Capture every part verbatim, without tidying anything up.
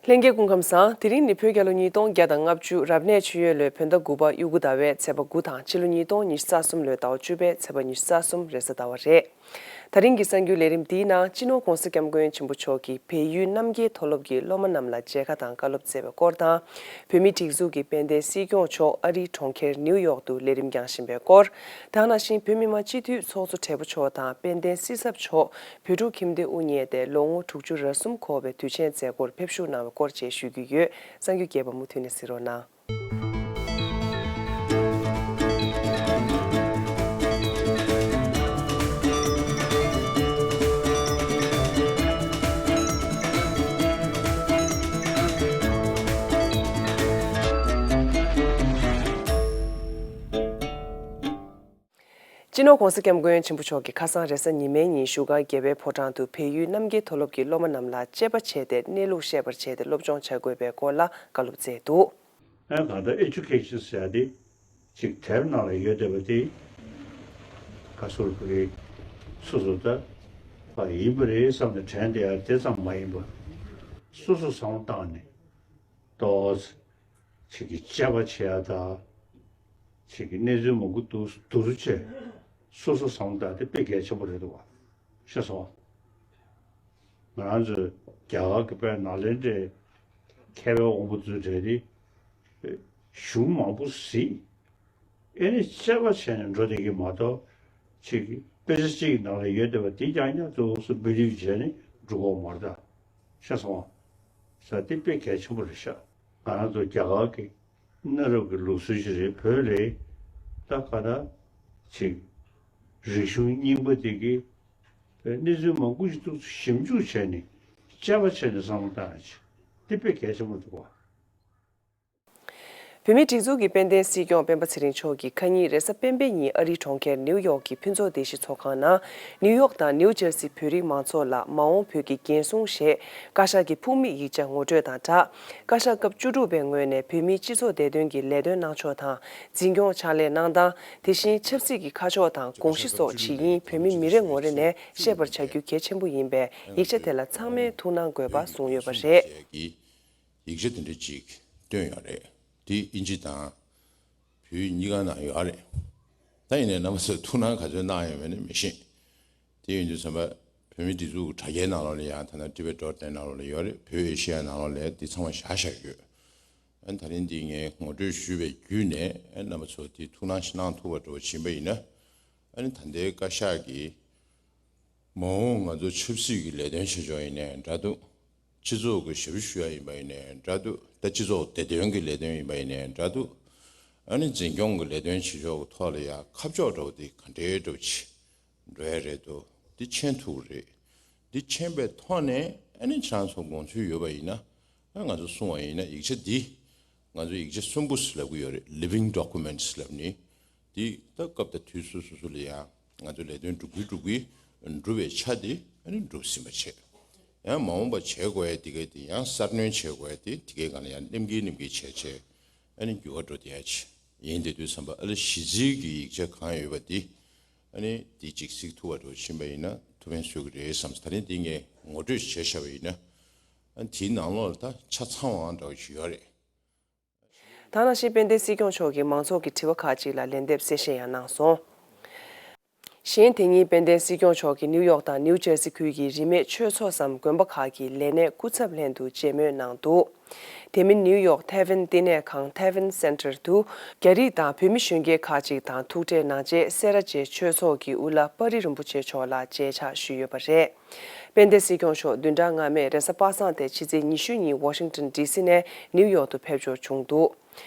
ལྷན་རྒྱས་སྐུ་ཁམས་བཟང་། དེ་རིང་ནི་བོད་རྒྱལ་ལོ་ཉིས་སྟོང་བརྒྱ་དང་ལྔ་བཅུ་རབ་གནས་ཆུ་ཡོས་ལོའི་བོད་ཟླ་དགུ་པ་དབྱུག་གུ་ཟླ་བའི་ཚེས་པ་དགུ་དང་ཕྱི་ལོ་ཉིས་སྟོང་ཉི་ཤུ་རྩ་གསུམ་ལོའི་ཟླ་བ་བཅུ་པའི་ཚེས་པ་ཉི་ཤུ་རྩ་གསུམ་རེས་གཟའ་ཟླ་བ་རེད། ད་རིང་གི་གསར་འགྱུར་ལས་རིམ་འདིའི་ནང་སྤྱི་ནོར་༸གོང་ས་༸སྐྱབས་མགོན་ཆེན་པོ་མཆོག་གིས་བལ་ཡུལ་རྣམ་རྒྱལ་མཐོ་སློབ་ཀྱི་སློབ་མ་རྣམས་ལ་མཇལ་ཁ་དང་བཀའ་སློབ་སྩལ་བའི་སྐོར་དང་། བོད་མིའི་སྒྲིག་འཛུགས་ཀྱི་དཔལ་ལྡན་སྲིད་སྐྱོང་མཆོག་ཨ་རིའི་གྲོང་ཁྱེར་ནིའུ་ཡོག་ཏུ་ལས་རིམ་སྐྱོང་བཞིན་པའི་སྐོར། དེ་ནང་བཞིན་བོད་མི་མང་སྤྱི་འཐུས་ཚོགས་གཙོ་སྦྲེལ་པོ་མཆོག་དང་དཔལ་ལྡན་སྲིད་ཚབ་མཆོག་བོད་ཕྲུག་ཁྱིམ་སྡེ་དབུ་བརྙེས་ཏེ་ལོ་ངོ་དྲུག་ཅུ་རེ་གསུམ་འཁོར་བའི་དུས་ཆེན་མཛད་སྒོར་ཕེབས་བཞུགས་གནང་བའི་སྐོར་བཅས་ཞུ་རྒྱུ་ཡོད། གསར་འགྱུར་རྒྱས་པ་མུ་མཐུད་ནས་གཟིགས་རོགས་གནང་། སྤྱི་ནོར་༸གོང་ས་༸སྐྱབས་མགོན་ཆེན་པོ་མཆོག་གིས་ཁ་སང་རེས་གཟའ་ཉི་མའི་ཉིན་བཞུགས་སྒར་རྒྱལ་བའི་ཕོ་བྲང་དུ་བལ་ཡུལ་རྣམ་རྒྱལ་མཐོ་སློབ་ཀྱི་སློབ་མ་རྣམས་ལ་དཔྱད་པ་བྱས་ཏེ་གནས་ལུགས་ཤེས་པར་བྱས་ཏེ་སློབ་སྦྱོང་བྱ་དགོས་པའི་སྐོར་ལ་བཀའ་སློབ་སྩལ་འདུག། ཨ་གང་ལྟར་ཨེ་ཌུ་ཀེ་ཤན་ཟེར་ཡ་དེ་ཅིག་དེབ་ནང་ལ་ཡོད་བསྡད་པ་དེ་ག་ཚོད་ཕ་གི་སོ་སོ་ད་ཕ་ཡིན་པ་རེད་བསམ་ནས་དྲན་བསྡད་ཡ་དེ་ཙམ་མ་ཡིན་པ། སོ་སོ་བསམ་བློ་བཏང་ནས་ཏོག་ཙམ་ཅིག་གི་དཔྱད་པ་བྱེད་ཡ་དང་ཅིག་གི་གནས་ཚུལ་མང་པོ་འདུག་འདུག་རུ་བྱས་སོ་སོ་བསམ་བློ་བཏང་དེ་དཔེ་གལ་ཆེན་པོ་རེད་འདུག་བ། ཤེས་སོང་། ང་རང་ཚོ་རྒྱ་གར་གྱི་དཔེ་ནཱ་ལེནྡྲའི་མཁས་པའི་དབང་པོ་ཚོའི་གྲས་དེ་གཞུང་མང་པོ་གཟིགས། ཨེ་ནི་དཔྱད་པ་བྱས་ནས་འགྲོ་བསྡད་ཀྱི་མ་གཏོགས་ཅིག་དཔེ་ཆ་གཅིག་ནང་ལ་ཡོད་བསྡད་པ་དེ་རྐྱང་རྐྱང་ཚོ་སུ་བི་ལིབ་བྱས་ནས་འགྲོ་གི་ཡོད་མ་རེད་ད། ཤེས་སོང་ཨ། ས་དེ་དཔེ་གལ་ཆེན་པོ་རེད་ཤག་ང་རང་ཚོ་རྒྱ་གར་གྱི་གནའ་རབས་ཀྱི་ལུགས་སྲོལ་ཞིག་རེད། བོད་ལ་ད་ག་ད་ཅིག་རིག་གཞུང་རྙིང་པ་དེ་གི་གནས་ཚུལ་མང་པོ་ཞིག་ཏུ་ཞིབ་འཇུག་བྱས་ནས་དཔྱད་པ་བྱས་ནས་བསམ་བློ་བཏང་ཡ་ཅིག་དེ་དཔེ་གལ་ཆེན་པོ་འདུག་བ། བོད་མིའི་སྒྲིག་འཛུགས་ཀྱི་དཔལ་ལྡན་སྲིད་སྐྱོང་སྤེན་པ་ཚེ་རིང་མཆོག་གིས་ཁ་ཉིན་རེས་གཟའ་སྤེན་པའི་ཉིན་ཨ་རིའི་གྲོང་ཁྱེར་ནིའུ་ཡོག་གི་ཕུན་ཚོགས་སྡེ་བཞི་ཚོགས་ཁང་ནང་ནིའུ་ཡོག་དང་ནིའུ་ཇར་སི་བོད་རིགས་མང་ཚོགས་ལ་མ་འོངས་བོད་ཀྱི་འགན་སྲུང་ཞེས་བཀའ་ཤག་གི་ཕུགས་དམིགས་ཡིག་ཆ་ངོ་སྤྲོད་དང་སྦྲགས། བཀའ་ཤག་སྐབས་བཅུ་དྲུག་པའི་ངོས་ནས་བོད་མིའི་སྤྱི་ཚོགས་བདེ་དོན་གྱི་ལས་དོན་གནང་ཕྱོགས་དང་འཛིན་སྐྱོང་ཕྱག་ལས་གནང་སྟངས། དེ་བཞིན་ཆབ་སྲིད་ཀྱི་ཁ་ཕྱོགས་དང་དགོངས་གཞི་སོགས་ཇི་ཡིན་བོད་མི་མི་རེ་ངོ་རེ་ནས་ཤེས་པར་བྱ་རྒྱུ་གལ་ཆེན་པོ་ཡིན་པས་ཡིག་ཆ་དེ་ལ་ཚང་མས་ཐུགས་སྣང་དགོས་པ་གསུངས་ཡོད་པ་རེད། ཡིག་ཆ་དེ་འདྲ་ཅིག་བཏོན་ཡོད་རེད། དེ་ཨིན་ཇི་དང་བོད་གཉིས་ཀ་ནང་ཡོད་རེད། ད་ཡིན་ནའི་རྣམ་པ་ཚོས་ཐུགས་སྣང་ག་ཚོད་གནང་ཡོད་མེད་ནི་མི་ཤེས། དེ་ཡིན་དུས་ཙམ་པ་བོད་མིའི་སྒྲིག་འཛུགས་ཀྱི་དྲ་རྒྱའི་ནང་ལོགས་ལ་ཡང་ཐ་ན་ཊི་བེཊ་ཌོཊ་ནེཊ་ནང་ལོགས་ལ་ཡོད་རེད། བོད་ཨེ་ཤེ་ཡ་ནང་ལོགས་ལ་འདི་ཚང་མ་བཞག་བཞག་ཡོད། ཨ་ནི་ད་རིང་འདི་ངས་ངོ་སྤྲོད་ཞུས་པའི་བརྒྱུད་ནས་ཨ་རྣམ་པ་ཚོ་འདི་ཐུགས་སྣང་ཞིག་གནང་ཐུབ་པ་འདྲ་བོ་ཕྱིན་པ་ཡིན་ན། ཨ་ནི་ད་ལྟའི་བཀའ་ཤག་གིས་མ་འོངས་ང་ཚོ་ཆབ་སྲིད་ཀྱི་ལས་དོན་བྱེད་ཕྱོགས་ཡིན་ནའི་འདྲ་འདུག་སྤྱི་ཚོགས་ཀྱི་ཞབས་ཞུ་ཞུ་ཡ་ཡིན་པ་ཡིན་ནའི་འདྲ་འདུག་ད་སྤྱི་ཚོགས་བདེ་དོན་གྱི་ལས་དོན་ཡིན་པ་ཡིན་ནའི་འདྲ་འདུག་ཨ་ནི་འཛིན་སྐྱོང་གི་ལས་དོན་བྱེད་ཕྱོགས་ཀྱི་ཐོག་ལ་ཡ་ཁ་ཕྱོགས་འདྲ་བོ་དེ་ག་འདྲའི་འདྲ་བོ་ཅིག་འགྲོ་ཡ་རེད་འདུག་འདི་མཁྱེན་ཐུབ་ཀྱི་རེད། འདི་མཁྱེན་པའི་ཐོག་ནས་ཨ་ནི་ཁྱེད་རང་ཚོ་དགོངས་ཚུལ་ཡོད་པ་ཡིན་ན། ཨ་ང་ཚོ་གསུང་བ་ཡིན་ན་ཡིག་ཆ་འདི་ང་ཚོ་ཡིག་ཆ་གསོན་པོ་ཟེར་ལབ་ཀྱི་ཡོད་རེད། ལི་ཝིང་ཌོ་ཀུ་མེན་ཊི་ལབ་ནི། འདི་ད་སྐབས་དང་དུས་སུ་སོ་སོ་ལ་ཡང་ང་ཚོ་ལས་དོན་སྒྲུབ་ཀྱི་སྒྲུབ་ཀྱི་འགྲུབ་པའི་ཆ་འདི་ཨ་ནི་འགྲུབ་ཟིན་པ་བྱས། ཡང་མ་འོངས་པ་བྱེད་དགོས་ཡ་འདི་ག་འདི་ཡང་གསར་སྣོན་བྱེད་དགོས་ཡ་འདི་འདི་གའི་སྒང་ལ་ཡང་ནེམ་གི་ནེམ་གི་བྱས་བྱས་ཨ་ནི་འགྱུར་བ་འགྲོ་བསྡད་ཡ་ཆེ། ཡིན་དེ་དུས་ཙམ་པ་ཨ་ལེ་གཞི་རྩའི་གི་ཡིག་ཆ་གང་ཡོད་པ་འདི་ཨ་ནི་འདི་གཅིག་གཟིགས་ཐུབ་པ་འགྲོ་ཕྱིན་པ་ཡིན་ན་ཐུགས་ཕན་གསོས་ཀྱི་རེད་བསམ། ད་རིང་འདི་ངས་ངོ་སྤྲོད་བྱས་བཞག་པ་ཡིན་ན། ཨ་ནི་དེའི་ནང་ལོགས་ལ་ད་ཆ་ཚང་བའང་འདྲ་བ་ཞིག་ཡོད་རེད། ད་ནང་བཞིན་དཔལ་ལྡན་སྲིད་སྐྱོང་མཆོག་གིས་མང་ཚོགས་ཀྱི་དྲི་བ་ཁག་ཅིག་ལ་ལན་འདེབས་གསལ་བཤད་ཡང་གནང་སོང་། གཞན་དེ་ཉིན་དཔལ་ལྡན་སྲིད་སྐྱོང་མཆོག་གིས་ནིའུ་ཡོག་དང་ནིའུ་ཇར་སི་ཁུལ་གྱི་རིས་མེད་ཆོས་ཚོགས་སམ་དགོན་པ་ཁག་གི་ལས་སྣེ་སྐུ་ཚབ་ལྷན་དུ་མཇལ་མོལ་གནང་འདུག་དེ་མིན་ནིའུ་ཡོག་ཐེ་ཝན་བསྟི་གནས་ཁང་Taven Center དུ་རྒྱ་རིགས་དང་བོད་མི་གཞོན་སྐྱེས་ཁག་ཅིག་དང་ཐུག་འཕྲད་གནང་རྗེས་སེ་ར་བྱེས་ཆོས་ཚོགས་ཀྱི་དབུ་བླ་དཔའ་རིས་རིན་པོ་ཆེ་མཆོག་ལ་མཇལ་ཕྱག་ཞུས་ཡོད་པ་རེད། དཔལ་ལྡན་སྲིད་སྐྱོང་མཆོག་བདུན་ཕྲག་སྔ་མའི་རེས་གཟའ་པ་སངས་ཏེ་ཕྱི་ཚེས་ཉི་ཤུ་ཉིན་ཝ་ཤིང་ཏོན་ཌི་སི་ནས་ནིའུ་ཡོག་ཏུ་ཕེབས་འབྱོར་བྱུང་འདུག་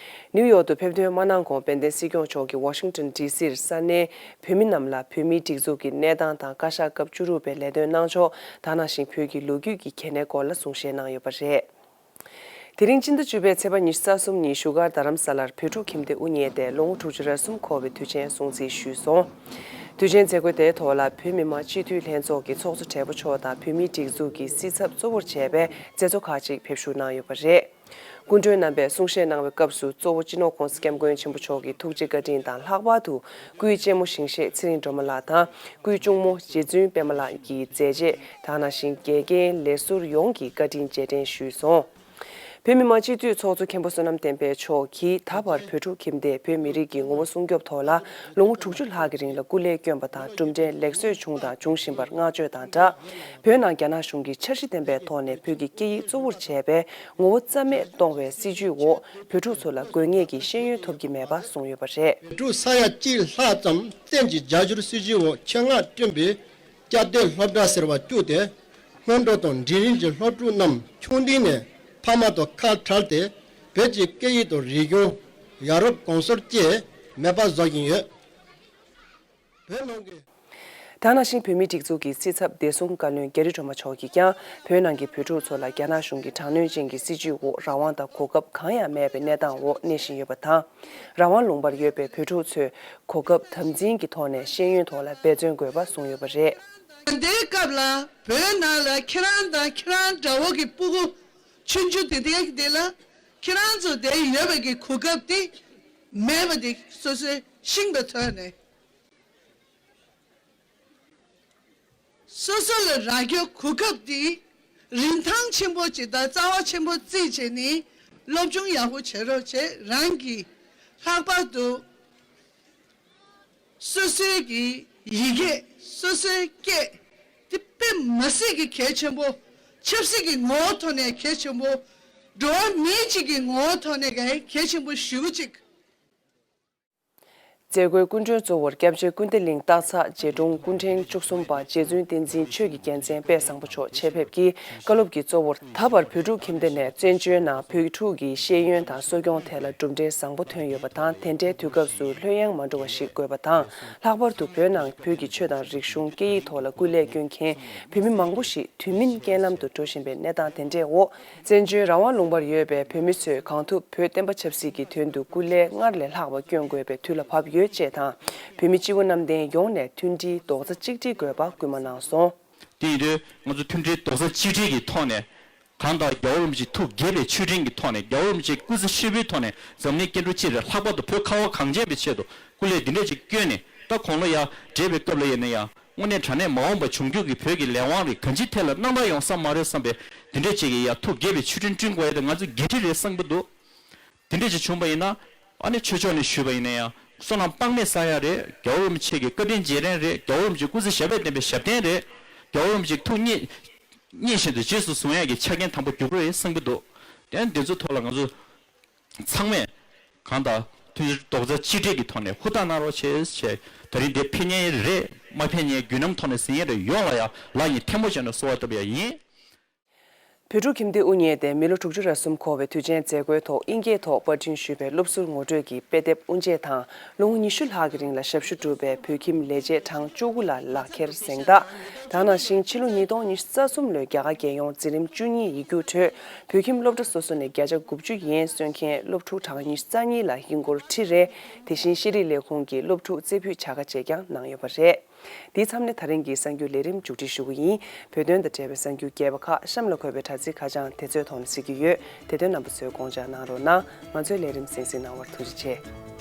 ནིའུ་ཡོག་ཏུ་ཕེབས་ཐོན་མ་གནང་གོང་དཔལ་ལྡན་སྲིད་སྐྱོང་མཆོག་གིས་ཝ་ཤིང་ཏོན་ཌི་སིར་ས་གནས་བོད་མི་རྣམས་ལ་བོད་མིའི་སྒྲིག་འཛུགས་ཀྱི་གནས་སྟངས་དང་བཀའ་ཤག་སྐབས་བཅུ་དྲུག་པའི་ལས་དོན་གནང་ཕྱོགས་དེ་ནང་བཞིན་བོད་ཀྱི་ལོ་རྒྱུས་ཀྱི་གལ་གནད་སྐོར་ལ་གསུང་བཤད་གནང་ཡོད་པ་རེད། དེ་རིང་སྤྱི་ཟླ་བཅུ་པའི་ཚེས་པ་ཉི་ཤུ་རྩ་གསུམ་ཉིན་བཞུགས་སྒར་རྡ་རམ་ས་ལར་བོད་ཕྲུག་ཁྱིམ་སྡེ་དབུ་བརྙེས་ཏེ་ལོ་ངོ་དྲུག་ཅུ་རེ་གསུམ་འཁོར་བའི་དུས་ཆེན་སྲུང་བརྩི་ཞུས་སོང་། དུས་ཆེན་མཛད་སྒོའི་དེའི་ཐོག་ལ་བོད་མི་མང་སྤྱི་འཐུས་ལྷན་ཚོགས་ཀྱི་ཚོགས་གཙོ་སྦྲེལ་པོ་མཆོག་དང་བོད་མིའི་སྒྲིག་འཛུགས་ཀྱི་སྲིད་ཚབ་གཙོ་བོར་བྱས་པའི་མཛད་གཙོ་ཁག་ཅིག་ཕེབས་ཞུགས་གནང་ཡོད་པ་རེད། སྐུ་མགྲོན་རྣམ་པས་གསུང་བཤད་གནང་བའི་སྐབས་སུ་གཙོ་བོ་སྤྱི་ནོར་༸གོང་ས་༸སྐྱབས་མགོན་ཆེན་པོ་མཆོག་གི་ཐུགས་རྗེ་བཀའ་དྲིན་དང་ལྷག་པར་དུ་སྐུའི་གཅེན་མོ་ཞིང་གཤེགས་ཚེ་རིང་སྒྲོལ་མ་ལགས་དང་སྐུའི་གཅུང་མོ་རྗེ་བཙུན་པད་མ་ལགས་ཀྱི་མཛད་རྗེས་དེ་ནང་བཞིན་དགེ་རྒན་ལས་ཟུར་ཡོངས་ཀྱི་བཀའ་དྲིན་རྗེས་དྲན་ཞུས་སོང་། བོད་མི་མང་སྤྱི་འཐུས་ཚོགས་གཙོ་མཁན་པོ་བསོད་ནམས་བསྟན་འཕེལ་མཆོག་གིས་ད་བར་བོད་ཕྲུག་ཁྱིམ་སྡེས་བོད་མི་རིགས་ཀྱི་ངོ་བོ་སྲུང་སྐྱོབ་ཐོག་ལ་ལོ་ངོ་དྲུག་ཅུ་ལྷག་གི་རིང་ལ་སྐུ་ལས་བསྐྱོན་པ་དང་གྲུབ་འབྲས་ལེགས་གསོས་བྱུང་དང་འབྱུང་བཞིན་པར་བསྔགས་བརྗོད་དང་སྦྲགས། བོད་ནང་རྒྱ་ནག་གཞུང་གིས་འཆར་གཞི་ལྡན་པའི་ཐོག་ནས་བོད་ཀྱི་སྐད་ཡིག་གཙོ་བོར་བྱས་པའི་ངོ་བོ་རྩ་མེད་གཏོང་བའི་སྲིད་བྱུས་འོག་བོད་ཕྲུག་ཚོ་ལ་དགོས་ངེས་ཀྱི་ཤེས་ཡོན་ཐོབ་ཀྱི་མེད་པ་གསུངས་ཡོད་པ་རེད། བོད་ཕྲུག་ས་ཡ་གཅིག་ལྷག་ཙམ་བཙན་གྱིས་རྒྱ་སྒྱུར་སྲིད་བྱུས་འོག་ཆེད་མངགས་བསྐྲུན་པའི་བསྐྱར་ཟློས་སློབ་གྲྭ་ཟེར་བ་བཅུག་སྟེ། སྔོན་འགྲོ་དང་འབྲིང་རིམ་གྱི་སློབ་ཕྲུག་རྣམས་ཆུང་དུས་ནས་ཕ་མ་དང་ཁ་བྲལ་ཏེ། བོད་ཀྱི་སྐད་ཡིག་དང་རིག་གཞུང་། ཡ་རབས་གོམས་སྲོལ་བཅས་མེད་པ་བཟོ་བཞིན་ཡོད། བོད་ནང་གི་ད་ནང་བཞིན་བོད་མིའི་སྒྲིག་འཛུགས་ཀྱི་སྲིད་ཚབ་བདེ་སྲུང་བཀའ་བློན་རྒྱ་རི་སྒྲོལ་མ་མཆོག་གིས་ཀྱང་བོད་ནང་གི་བོད་ཕྲུག་ཚོ་ལ་རྒྱ་ནག་གཞུང་གི་དྲག་གནོན་ཅན་གྱི་སྲིད་བྱུས་འོག་རང་དབང་དང་གོ་སྐབས་གང་ཡང་མེད་པའི་གནས་སྟངས་འོག་གནས་བཞིན་ཡོད་པ་དང་། རང་དབང་ལུང་པར་ཡོད་པའི་བོད་ཕྲུག་ཚོས་གོ་སྐབས་དམ་འཛིན་གྱི་ཐོག་ནས་ཤེས་ཡོན་ཐོག་ལ་འབད་བརྩོན་དགོས་པ་གསུངས་ཡོད་པ་རེད། དེའི་སྐབས་ལ་བོད་ནང་ལ་ཁྱེད་རང་དང་ཁྱེད་རང་འདྲ་བོ་གི་སྤུ་གུ་ཆུང་ཆུང་དེ་འདྲའི་དེ་ལ་ཁྱེད་རང་ཚོ་དེ་ཡོད་པའི་གི་གོ་སྐབས་དེ་མེད་པ་དེ་སོ་སོའི་ཤིང་དང་ཐོག་ནས། སོ་སོ་ལ་རག་རྒྱུ་གོ་སྐབས་འདི་རིན་ཐང་ཆེན་པོ་ཅིག་དང་རྩ་བ་ཆེན་པོ་བརྩིས་བྱས་ནས་སློབ་སྦྱོང་ཡག་པོ་བྱེད་རོགས་བྱེད། རང་གི་ལྷག་པར་དུ་སོ་སོའི་གི་ཡི་གེ། སོ་སོའི་སྐད་འདི་དཔེ་མ་སྲིད་ཀྱི་གལ་ཆེན་པོ། ཆབ་སྲིད་ཀྱི་ངོ་བོ་ཐོག་ནས་གལ་ཆེན་པོ། འགྲོ་བ་མི་གཅིག་གི་ངོ་བོ་ཐོག་ནས་གལ་ཆེན་པོ་ཞེ་པོ་ཅིག་མཛད་སྒོའི་སྐུ་མགྲོན་གཙོ་བོར་སྐྱབས་རྗེ་ཀུན་བདེ་གླིང་སྟག་ཚང་རྗེ་དྲུང་སྐུ་ཕྲེང་བཅུ་གསུམ་པ་རྗེ་བཙུན་བསྟན་འཛིན་ཆོས་ཀྱི་རྒྱལ་མཚན་དཔལ་བཟང་པོ་མཆོག་ཆེད་ཕེབས་ཀྱིས་བཀའ་སློབ་ཀྱི་གཙོ་བོར་ད་བར་བོད་ཕྲུག་ཁྱིམ་སྡེ་ནས་བཙན་བྱོལ་ནང་བོད་ཕྲུག་གི་ཤེས་ཡོན་དང་གསོ་སྐྱོང་ཐད་ལ་གྲུབ་འབྲས་བཟང་པོ་ཐོན་ཡོད་པ་དང་། དེ་འདྲའི་དུས་སྐབས་སུ་ལྷོད་ཡངས་མ་འགྲོ་བ་ཞིག་དགོས་པ་དང་། ལྷག་པར་དུ་བོད་ནང་བོད་ཀྱི་ཆོས་དང་རིག་གཞུང་། སྐད་ཡིག་ཐོག་ལ་སྐུ་ལས་བསྐྱོན་མཁན་བོད་མི་མང་པོ་ཞིག་དུས་མིན་རྐྱེན་ལམ་དུ་འགྲོ་བཞིན་པའི་གནས་སྟངས་དེ་འདྲའི་འོག་བཙན་བྱོལ་རང་དབང་ལུང་པར་ཡོད་པའི་བོད་མི་ཚོས་གང་ཐུབ་བོད་བསྟན་པ་ཆབ་སྲིད་ཀྱི་དོན་དུ་སྐུ་ལས་སྔར་ལས་ལྷག་པ་བསྐྱོན་དགོས་པའི་དུས་ལ་བབ་ཡོད་ཅེས་དང་། བོད་མི་སྤྱི་བོ་གནམ་བསྟན་ཡོངས་ནས་མཐུན་སྒྲིལ་རྡོག་རྩ་གཅིག་སྒྲིལ་དགོས་པ་སྐུལ་མ་གནང་སོང་། དེ་ཡིན་དུས་ང་ཚོ་མཐུན་སྒྲིལ་རྡོག་རྩ་གཅིག་སྒྲིལ་གྱི་ཐོག་ནས། གང་ལྟར་རྒྱལ་བ་རིན་པོ་ཆེ་ཐུགས་དགྱེས་པའི་མཆོད་སྤྲིན་གྱི་ཐོག་ནས། རྒྱལ་བ་རིན་པོ་ཆེ་སྐུ་ཚེ་ཧྲིལ་པོའི་ཐོག་ནས་འཛམ་གླིང་སྐྱེ་འགྲོ་སྤྱི་དང་། ལྷག་པར་དུ་བོད་ཁ་བ་གངས་ཅན་པའི་ཆེད་དུ་སྐུ་ལས་འདི་འདྲ་ཅིག་བསྐྱོན་ནས། ད་དགུང་ལོ་ཡར་བགྲེས་པའི་སྐབས་ལ་ཡིན་ན་ཡང་། དངོས་གནས་དྲང་གནས་མ་འོངས་པ་འབྱུང་འགྱུར་གྱི་བོད་ཀྱི་ལས་དབང་རེད། གང་ཅིའི་ཐད་ལ་རྣམ་པར་ཡོང་ས་མ་རེད་བསམ་པའི་འདི་འདྲ་ཅིག་གི་ཡ་ཐུགས་དགྱེས་པའི་མཆོད་སྤྲིན་བསྐྲུན་དགོས་ཡ་དེ་ང་ཚོ་འགན་འཁྲི་རེད་བསམ་གྱི་འདུག་དེ་འདྲ་ཅིག་བྱུང་བ་ཡིན་ན། ཨ་ནི་ཆོས་ཕྱོགས་ནས་ཞུས་པ་ཡིན་ན་ཡང་བསོད་ནམས་དཔག་མེད་བསགས་ཡ་རེད། རྒྱལ་བ་རིན་པོ་ཆེ་གི་བཀའ་དྲིན་རྗེས་དྲན་རེད། རྒྱལ་བ་རིན་པོ་ཆེ་སྐུ་ཚེ་ཞབས་པད་བརྟན་པའི་ཞབས་བརྟན་རེད། རྒྱལ་བ་རིན་པོ་ཆེ་ཐུགས་མཉེས་མཉེས་བཞིན་དུ་རྗེས་སུ་བཟུང་ཡ་གི་ཆ་རྐྱེན་དང་པོ་རྒྱུ་རུ་རེད་བསམ་གྱི་འདུག་དེ་འདི་ཚོ་ཐོག་ལ་ང་ཚོ་ཚང་མས་གང་ལྟར་མཐུན་སྒྲིལ་རྡོག་རྩ་གཅིག་སྒྲིལ་གྱི་ཐོག་ནས་ཧུར་ཐག་གནང་རོགས་བྱེད་ཅེས། ད་རིང་འདིར་ཕེབས་མཁན་རེད། མ་ཕེབས་མཁན་རྒྱུན་རྣམ་ཐོག་ནས་གཟིགས་མཁན་རེད། ཡོངས་ལ་ཡང་ལག་གཉིས་ཐལ་མོ་སྦྱར་ནས་གསོལ་བ་བཏབ་ཡ་ཡིན། བོད་ཕྲུག་ཁྱིམ་སྡེ་དབུ་བརྙེས་ཏེ་མི་ལོ་དྲུག་ཅུ་རེ་གསུམ་འཁོར་བའི་དུས་ཆེན་མཛད་སྒོའི་ཐོག་དབྱིན་སྐད་ཐོག་པར་སྐྲུན་ཞུས་པའི་སློབ་ཟུར་ངོ་སྤྲོད་ཀྱི་དཔེ་དེབ་དབུ་འབྱེད་དང་། ལོ་ངོ་ཉི་ཤུ་ལྷག་གི་རིང་ལ་ཞབས་ཞུ་བསྒྲུབས་པའི་བོད་ཁྱིམ་ལས་བྱེད་གྲངས་བཅུ་དགུ་ལ་ལག་འཁྱེར་གཟེངས་རྟགས། ད་ནང་བཞིན་ཕྱི་ལོ་ཉིས་སྟོང་ཉི་ཤུ་རྩ་གསུམ་ལོའི་རྒྱ་གར་རྒྱལ་ཡོངས་འཛིན་རིམ་བཅུ་གཉིས་ཡིག་རྒྱུགས་ཁྲོད་བོད་ཁྱིམ་སློབ་གྲྭ་སོ་སོ་ནས་བརྒྱ་ཆ་དགུ་བཅུ་ཡན་སོན་མཁན་སློབ་ཕྲུག་གྲངས་ཉི་ཤུ་རྩ་གཉིས་ལ་ཧིན་སྒོར་ཁྲི་རེ། དེ་བཞིན་ཤེས་རིག་ལས་ཁུངས་ཀྱི་སློབ་ཕྲུག་རྩེ་ཕུད་བྱ་དགའ་བཅས་ཀྱང་གནང་ཡོད་པ་རེད། འདིའི་མཚམས་ནས་ད་རིང་གི་གསར་འགྱུར་ལས་རིམ་མཇུག་སྒྲིལ་ཞུ་གི་ཡིན། བོད་དོན་དང་འབྲེལ་བའི་གསར་འགྱུར་རྒྱས་པ་ཁག་གཤམ་ལ་འཁོད་པའི་དྲ་ཚིགས་ཁ་བྱང་དེ་ཚོའི་ཐོག་ནས་གཟིགས་ཀྱི་ཡོད། དེ་དོན་རྣམ་པ་ཚོས་དགོངས་འཇགས་གནང་རོགས་གནང་། ང་ཚོའི་ལས་རིམ་གསན་གཟིགས་གནང་བར་ཐུགས་རྗེ་ཆེ།